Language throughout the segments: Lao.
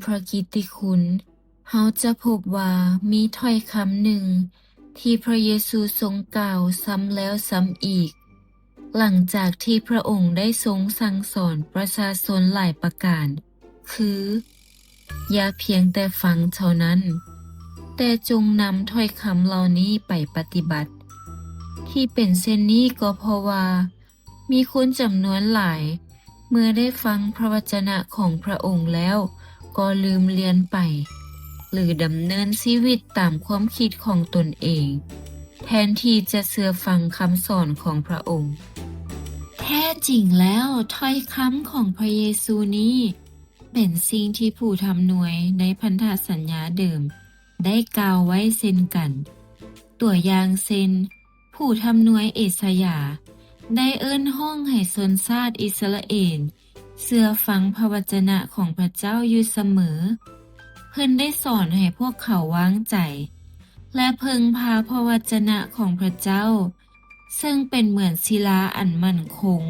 ພະກິດຕິຄຸນ, ເຮົາຈະພົບວ່າມີຖ້ອຍຄຳໜຶ່ງທີ່ພະເຢຊູຊົງກ່າວຊ້ຳແລ້ວຊ້ຳອີກ ຫຼັງຈາກທີ່ພະອົງໄດ້ຊົງສັ່ງສອນປະຊາຊົນຫຼາຍປະການ, ຄື ຢ່າພຽງແຕ່ຟັງເທົ່ານັ້ນ, ແຕ່ຈົ່ງນຳຖ້ອຍຄຳເຫຼົ່ານີ້ໄປປະຕິບັດ. ທີ່ເປັນເຊັ່ນນີ້ກໍເພາະວ່າ ມີຄົນຈຳນວນຫຼາຍ ເມື່ອໄດ້ຟັງພະວະຈະນະຂອງພະອົງແລ້ວ ກໍລືມລຽນໄປ ຫຼື ດຳເນີນຊີວິດຕາມຄວາມຄິດຂອງຕົນເອງ ແທນທີ່ຈະເຊື່ອຟັງຄຳສອນຂອງພະອົງ. ແທ້ຈິງແລ້ວ ຖ້ອຍຄຳຂອງພະເຢຊູນີ້ ເປັນສິ່ງທີ່ຜູ້ທຳນວຍໃນພັນທະສັນຍາເດີມໄດ້ກ່າວໄວ້ເຊັ່ນກັນ. ຕົວຢ່າງເຊັ່ນ, ຜູ້ທຳນວຍເອສາຍາໄດ້ເອີ້ນຮ້ອງໃຫ້ຊົນຊາດອິດສະຣາເອນເຊື່ອຟັງພະວະຈະນະຂອງພະເຈົ້າຢູ່ສະເໝີ. ເພິ່ນໄດ້ສອນໃຫ້ພວກເຂົາວາງໃຈ ແລະ ເພິ່ງພາພະວະຈະນະຂອງພະເຈົ້າ, ເຊິ່ງເປັນເໝືອນສິລາອັນໝັ້ນຄົງ,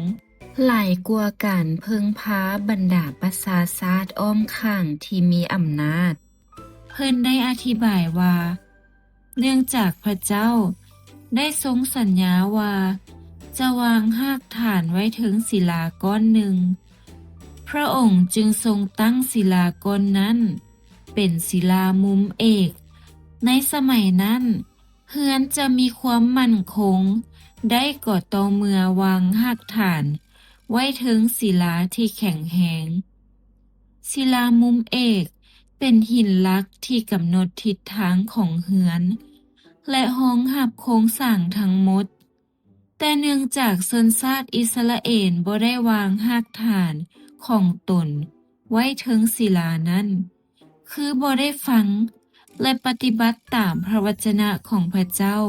ຫຼາຍກວ່າການເພິ່ງພາບັນດາປະຊາຊາດອ້ອມຂ້າງທີ່ມີອຳນາດ. ເພິ່ນໄດ້ອະທິບາຍວ່າ, ເນື່ອງຈາກພະເຈົ້າໄດ້ຊົງສັນຍາວ່າຈະວາງຮາກຖານໄວ້ເທິງສິລາກ້ອນໜຶ່ງ, ພະອົງຈຶ່ງຊົງຕັ້ງສິລາກ້ອນນັ້ນເປັນສິລາມຸມເອກ. ໃນສະໄໝນັ້ນ, ເຮືອນຈະມີຄວາມໝັ້ນຄົງໄດ້ກໍຕໍ່ເມື່ອວາງຮາກຖານໄວ້ເທິງສິລາທີ່ແຂງແຮງ. ສິລາມຸມເອກເປັນຫີນຫຼັກທີ່ກຳນົດທິດທາງຂອງເຮືອນ ແລະ ຮອງຮັບໂຄງສ້າງທັງໝົດ. ແຕ່ເນື່ອງຈາກຊົນຊາດອິດສະຣາເອນບໍ່ໄດ້ວາງຮາກຖານຂອງຕົນໄວ້ເທິງສິລານັ້ນ, ຄືບໍ່ໄດ້ຟັງ ແລະ ປະຕິບັດຕາມພະວະຈະນະຂອງພະເຈົ້າ,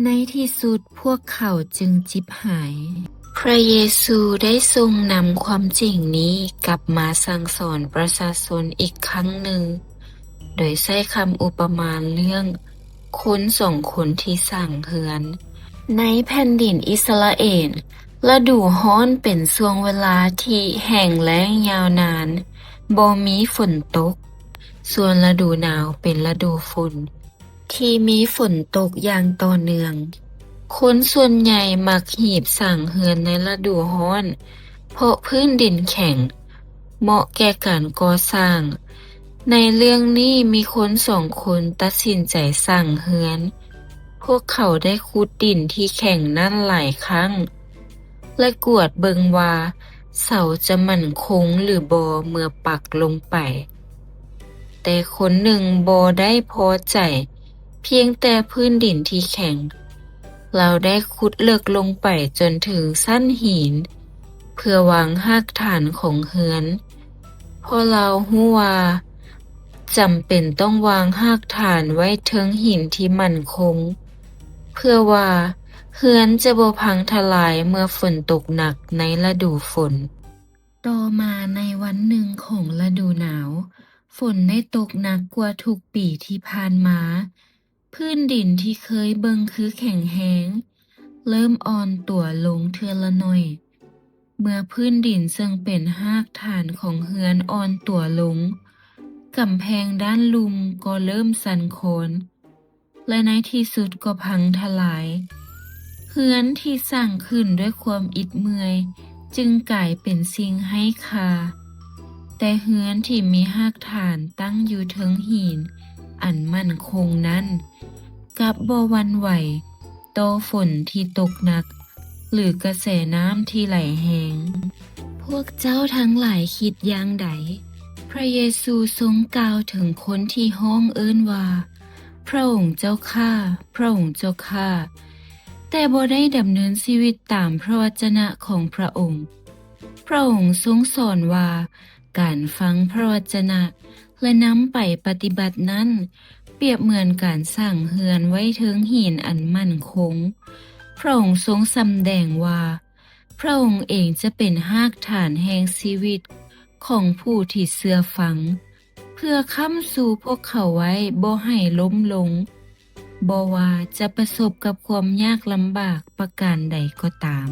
ໃນທີ່ສຸດພວກເຂົາຈຶ່ງຈິບຫາຍ. ພຣະເຢຊູໄດ້ຊົງນຳຄວາມຈິງນີ້ກັບມາສັ່ງສອນປະຊາຊົນອີກຄັ້ງໜຶ່ງ, ໂດຍໃຊ້ຄຳອຸປະມາເລື່ອງຄົນສອງຄົນທີ່ສ້າງເຮືອນ. ໃນແຜ່ນດິນອິດສະຣາເອນ, ລະດູຮ້ອນເປັນຊ່ວງເວລາທີ່ແຫ້ງແລ້ງຍາວນານ, ບໍ່ມີຝົນຕົກ. ສ່ວນລະດູໜາວເປັນລະດູຝົນທີ່ມີຝົນຕົກຢ່າງຕໍ່ເນື່ອງ. ຄົນສ່ວນໃຫຍ່ມັກຮີບສ້າງເຮືອນໃນລະດູຮ້ອນ, ເພາະພື້ນດິນແຂງ, ເໝາະແກ່ການກໍ່ສ້າງ. ໃນເລື່ອງນີ້ມີຄົນສອງຄົນຕັດສິນໃຈສ້າງເຮືອນ. ພວກເຂົາໄດ້ຂຸດດິນທີ່ແຂງນັ້ນຫຼາຍຄັ້ງ ແລະ ກວດເບິ່ງວ່າເສົາຈະໝັ້ນຄົງຫຼືບໍ່ເມື່ອປັກລົງໄປ. ແຕ່ຄົນໜຶ່ງບໍ່ໄດ້ພໍໃຈພຽງແຕ່ພື້ນດິນທີ່ແຂງ. ລາວໄດ້ຂຸດເລິກລົງໄປຈົນເຖິງຊັ້ນຫີນ ເພື່ອວາງຮາກຖານຂອງເຮືອນ, ເພາະລາວຮູ້ວ່າຈຳເປັນຕ້ອງວາງຮາກຖານໄວ້ເທິງຫີນທີ່ໝັ້ນຄົງ, ເພື່ອວ່າເຮືອນຈະບໍ່ພັງທະລາຍເມື່ອຝົນຕົກໜັກໃນລະດູຝົນ. ຕໍ່ມາໃນວັນໜຶ່ງຂອງລະດູໜາວ, ຝົນໄດ້ຕົກໜັກກວ່າທຸກປີທີ່ຜ່ານມາ. ພື້ນດິນທີ່ເຄີຍເບິ່ງຄືແຂງແຮງ ເລີ່ມອ່ອນຕົວລົງເທື່ອລະໜ້ອຍ. ເມື່ອພື້ນດິນເຊິ່ງເປັນຮາກຖານຂອງເຮືອນອ່ອນຕົວລົງ, ກຳແພງດ້ານລຸ່ມກໍເລີ່ມສັ່ນຄອນ ແລະ ໃນທີ່ສຸດກໍພັງທະລາຍ. ເຮືອນທີ່ສ້າງຂຶ້ນດ້ວຍຄວາມອິດເມື່ອຍຈຶ່ງກາຍເປັນສິ່ງໄຮ້ຄ່າ, ແຕ່ເຮືອນທີ່ມີຮາກຖານຕັ້ງຢູ່ເທິງຫີນອັນໝັ້ນຄົງນັ້ນ ກັບບໍ່ຫວັ່ນໄຫວຕໍ່ຝົນທີ່ຕົກໜັກ ຫຼື ກະແສນ້ຳທີ່ໄຫຼແຮງ. ພວກເຈົ້າທັງຫຼາຍຄິດຢ່າງໃດ? ພຣະເຢຊູຊົງກ່າວເຖິງຄົນທີ່ຮ້ອງເອີ້ນວ່າ, ພຣະອົງເຈົ້າຂ້າ, ພຣະອົງເຈົ້າຂ້າ, ແຕ່ບໍ່ໄດ້ດຳເນີນຊີວິດຕາມພຣະວະຈະນະຂອງພຣະອົງ. ພຣະອົງຊົງສອນວ່າ ການຟັງພຣະວະຈະນະ ແລະ ນຳໄປປະຕິບັດນັ້ນ ປຽບເໝືອນການສ້າງເຮືອນໄວ້ເທິງຫີນອັນໝັ້ນຄົງ. ພຣະອົງຊົງສຳແດງວ່າ ພຣະອົງເອງຈະເປັນຮາກຖານແຫ່ງຊີວິດຂອງຜູ້ທີ່ເຊື່ອຟັງ, ເພື່ອຄ້ຳຊູພວກເຂົາໄວ້ບໍ່ໃຫ້ລົ້ມລົງ, ບໍ່ວ່າຈະປະສົບກັບຄວາມຍາກລຳບາກປະການໃດກໍຕາມ.